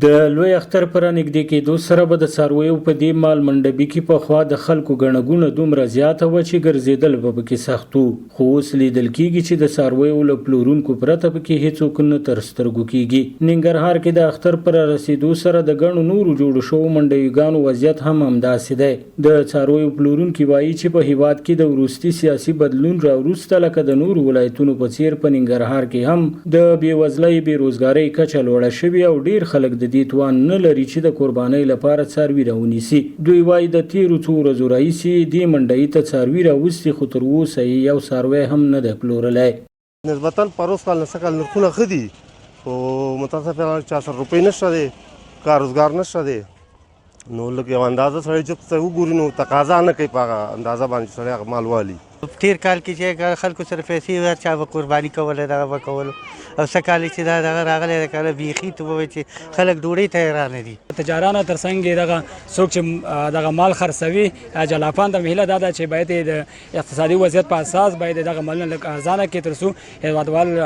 د لوی اختر په رانږدې کېدو سره به د څارویو په دې مال منډبي کې پخوا د خلکو ګڼه ګوڼه دومره زیاته وه چې ګرځېدل به پکې سخت وو، خو اوس لیدل کېږي چې د څارویو له پلورونکو پرته پکې هېڅوک نه تر سترګو کېږي. ننګرهار کې د اختر په رارسېدو سره د ګڼو نورو جوړو شوو منډیوګانو وضعیت هم همداسې دی. د څارویو پلورونکي وايي چې په هیواد کې د وروستي سیاسي بدلون را وروسته لکه د نورو ولایتونو په څیر په ننګرهار کې هم د بېوزلۍ، بې روزګارۍ کچه لوړه شوې او ډېر خلک د دې توان نه لري چې د قربانۍ لپاره څاروي راونیسي. دوی وايي د تېرو څو ورځو راهیسې یې دې منډۍ ته څاروي راوستي خو تر اوسه یې یو څاروی هم نه دی پلورلی. نسبتا پروس کال نه سږکال نرخونه ښه دي خو متاسفانه چا سره روپۍ نشته دی، کار روزګار نشته دی، نو لږ یو اندازه سړی جفت ته وګوري نو تقاضا نه کوي په هغه اندازه باندې چې سړی هغه مال والي. تېر کال کې چې خلکو سره پیسې وې هر چا به قرباني کوله دغه به کولو او سږ کال چې دا دغه راغلی دی که نه بیخي ته ووایې چې خلک ډوډۍ ته حیرانه دي. تجارانو تر څنګ دغه څوک چې دغه مال خرڅوي جلافان ته هیله دا ده چې باید د اقتصادي وضعیت په اساس باید دغه مالونه لږ ارزانه کړي ترڅو هیوادوال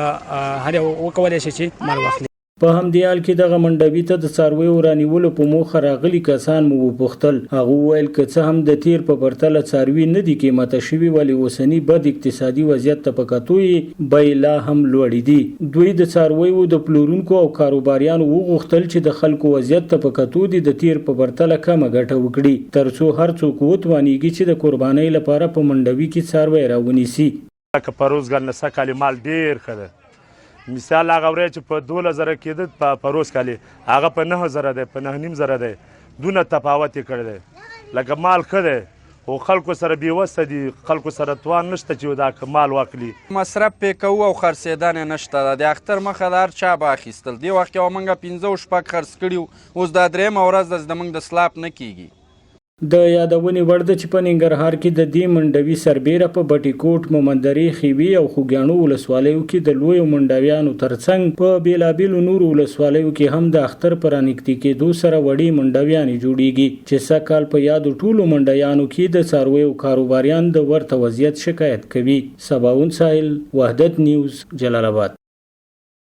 هر یو وکولای شي چې مال واخلي. په همدې حال کې دغه منډوي ته د څارویو رانیولو په موخه راغلي کسان مو وپوښتل، هغو وویل که څه هم د تېر په پرتله څاروي نه دي قیمته شوي ولې اوسني بد اقتصادي وضعیت ته په کتو یې بیې لا هم لوړې دي. دوی د څارویو د پلورونکو او کاروباریانو وغوښتل چې د خلکو وضعیت ته په کتو دې د تېر په پرتله کمه ګټه وکړي تر څو هر څوک وتوانېږي چې د قربانۍ لپاره په منډوي کې څاروی راونیسي. لکه پروس کال نه سږ کال مال ډېر ښه دی. مثال هغه وری چې په 12,000 کېده په پروس کال هغه په 9,000 دی، په 9,500 دی، دونه تفاوت یې کړی دی. لکه مال ښه دی خو خلکو سره بې وسه دي، خلکو سره توان نشته چې دا مال واخلي. مصرف پې کوو او خرڅېدنه یې نشته ده، د اختر مخه ده هر چا به اخیستل، دې وخت کې مونږ 5 او 6 خرڅ کړي وو، اوس دا درېیمه ورځ ده چې د مونږ د سلاپ نه کېږي. د یادونې وړ ده چې په ننګرهار کې د دې منډوي سربېره په بټي کوټ، مومندرې، ښېوې او خوږیاڼو ولسوالیو کې د لویو منډویانو ترڅنګ په بېلابېلو نورو ولسوالیو کې هم د اختر په رانږدې کېدو سره وړې منډویانې جوړېږي چې سږ کال په یادو ټولو منډیانو کې د څارویو کاروباریان د ورته وضعیت شکایت کوي. سباوون ساحل، وحدت نیوز، جلال اباد.